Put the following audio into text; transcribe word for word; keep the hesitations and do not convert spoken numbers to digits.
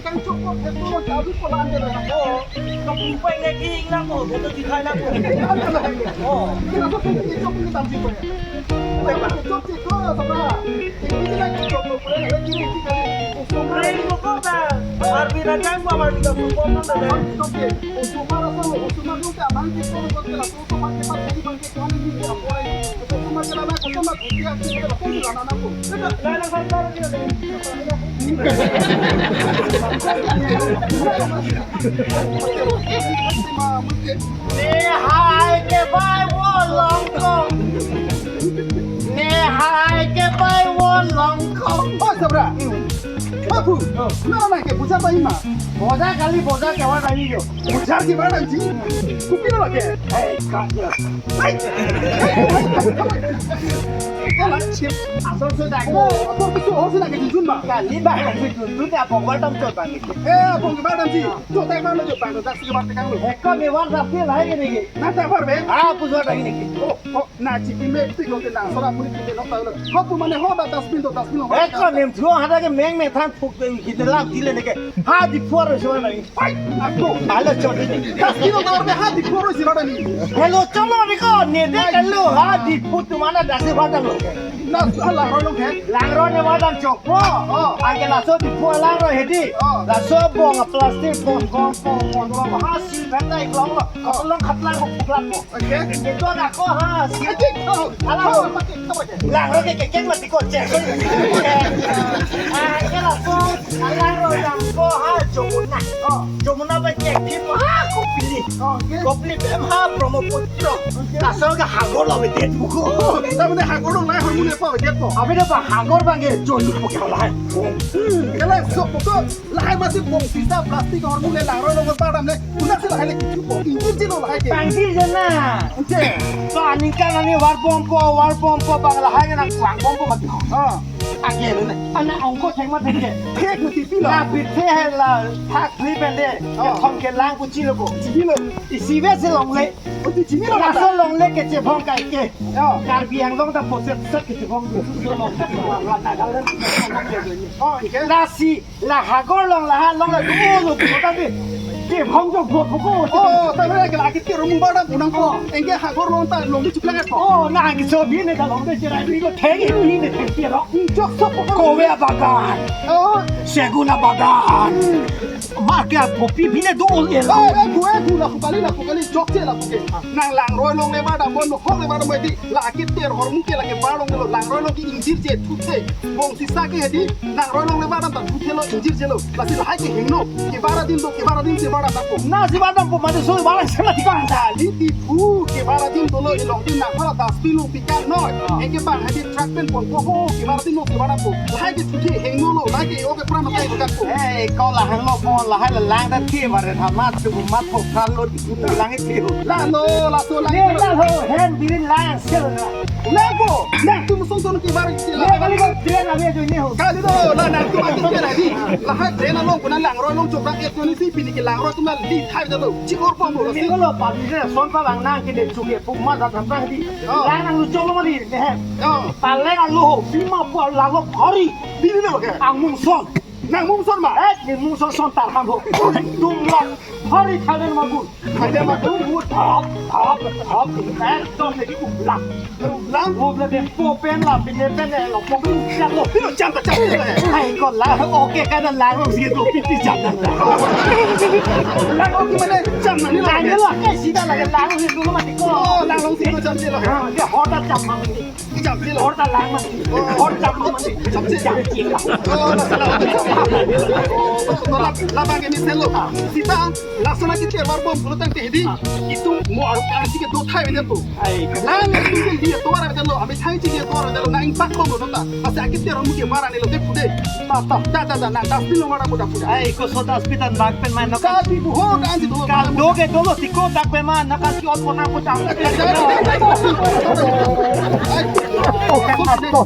Yang cukup itu lo jadi pelan dia dah. Oh, kampung pengen king nang ko, betul di kai nang ko. Oh. Kita tuh tinggi cukup ini tamsi ko. Cukup sih ko sama. Ini kita cukup, boleh lagi ini kali. Kering ko ko ta. Arbi na kan ko amar kita support na ta. Cukup sih. Usuma rasa lo, usuma tuh kapan kita lo kita langsung. Nehai ke bai wo long kong. Nehai ke bai wo long kong. Oh, sabra. Babu, nana ke puja bai ma. Boja kali boja ke wa kali yo. Puja si ba dan si. Kupi lo ke. Hei, kak ya. Hai. Kalau chip, asal sudah. Oh, apa itu? Oh, sudah ke jujun ba. Kali ba, jujun ya, pokok tam coba gitu. Eh, apa ke ba dan si? Tuh, tak mana coba, tak sih ba tekan lo. Eh, kau ni WhatsApp dia lah ini. Nah, tak apa, be. Ah, aku sudah ini. Oh, oh, nah, chip ini, itu lo ke nah, soal aku ni kita lo tahu lo. Kau pun mana ho, dustbin tuh, dustbin lo. Eh, kau nem tuh ada ke meng meng than puk kita lah, dile ne ke. Ha, di puar sudah ini. Hai, ako. Ala chot ini. Dustbin lo tahu be ha di poro si rada ni. Hello, cholo ni ko, ne de hello, ha di putu mana dasi pada lo. Na, langroi lo ke? Langroi ne pada chokpo. Oh. Ake laso di puar langroi hedi. Oh. Laso bong plastic bong bong bong bong bong ha si beta iklong lo. Ko long khatlang ko puklak ko. Oke. Itu na ko ha si. Oke, oh. Ala. Oh, pakai, pakai. Langroi ke kekeng mati ko cek. Ah, ake laso. Alang roi dam ko ha Jamuna. Oh. Jamuna ba cek di ha Kopili. Oh, oke. Kopili bem ha Brahmaputra. Oke. Asal ke hagor lo bedet buku. Oh, tapi ne hagor lo lai hormu ne pa bedet ko. Abi de ba hagor bang ke joni buku lai. Hmm, kalau sok buku lahai masih bong sisa plastik hormu le langroi lo ba dam le. Una si lahai le kichu ko. Injin si lo lahai ke. Tangsi jana. Oke. So aningkan ani war bom po, war bom po bang lahai ke nang war bom po mati. Oh. Age lo ne. Ana ongko thek ma thek ke. Thek ma tipi lo. La bithe hai la thak thli pende. Oh. Thong ke lang kuchi lo ko. Chipi lo. Isi ve se longle. Oti chini lo. Laso longle ke chevong kai ke. Oh. Karbi Anglong ta poset set ke chevong. Oh, ike. Lasi la hagor long la ha long la du lo ko ta ke. Chevong jo go ko. Oh, ta ke la ke te ro mu ba da punang ko. Oh. Anke hagor long ta long di chuklang ko. Oh, na ke so bi ne ta long de chera bi ko thek ni ne thek ro. Jok so ko. Kowe bagan. Oh. Segun bagan. Marke apopi bine do ol el. Eh, eh, ku, eh, ku, lapu kali, lapu kali, jokche lapu ke. Nang langroi longle ba dam bon, hok le ba dam di. La akit ter hormu ke la ke ba longle lo, langroi long ke ingjirje thuthe. Bong sisa ke hedi, langroi longle ba dam ta thuthe lo, ingjirje lo. Lasi lahai ke hingno, ke ba ra dim do, ke ba ra dim ke ba ra dam po. Na si ba dam po, mane so ba ra sema ti kang ta. Li ti pu, ke ba ra dim dolo, ilong di nang pala dustbin lo pikan noi. Anke bang hedi truck pen pon po ho, ke ba ra dim lo, ke ba ra dam po. Lahai ke thuthe hingno lo, lahai ke oke pura matai ko dak ko. Eh, kau la hangno pon, lahai la lang dan ke ba re tha mat tu mat po phan lo di tu lang ke ho. La lo, laso lang. Ne la ho, hen birin lang sel na. Lang ko, lang tu musong ton ke bar ke la. Ne kali ko train ave jo ne ho. Kali do, la lang tu ati ke la di. Lahai train along ko na langroi long chok dak et ni si pini ke langroi tu na di thai da lo. Chikor pom lo. Ni ko lo pa ni son pa lang nang ke de chu ke pu ma da tham tang di. Oh. Lang nang lu chok lo ma di ne he. Oh. Paleng alo ho, bima po la lo khori. Di ni lo ke. Ang mung son. Nang mung son ma? Eh, ni mung son son tar ham ho. Tum la. Hari thalen ma gun. Thalen ma gun. Hu thap, thap, thap. Eh, ton ni ublang. Ublang? Ublang de po pen la, pin pen de lo po pen siap lo. Pin siap ta siap le. Hai ko la, oke ka da la lo si do pin pin siap ta. La oke mane siap na ni lo. La ni lo, ke sida la la lo si do ma ti ko. Oh, la lo si do siap ni lo. Ha, de ho ta siap ma ni. Jam si lo. Hor ta lang ma. Hor jam ma ma. Jam si jam si la. Oh, la sala. Oh, la, la bang ini selo. Sita, laksana ke terwar bom pulo tang te hedi. Itu mo aru kan si ke do thai benda tu. Ai. Lang itu ke dia tuar benda lo. Abi thai si dia tuar benda lo. Nang pak bom lo ta. Pasi akit terwar mu ke marah ni lo de pude. Ta, ta, ta, ta, ta, nang dustbin lo mara muda puda. Ai, ko so dustbin tan bak pen man no ka. Kati buho dan di dolo. Ka do ke dolo tiko tak pen man no ka si ot kona ko tam. Ai, oh, kan ato.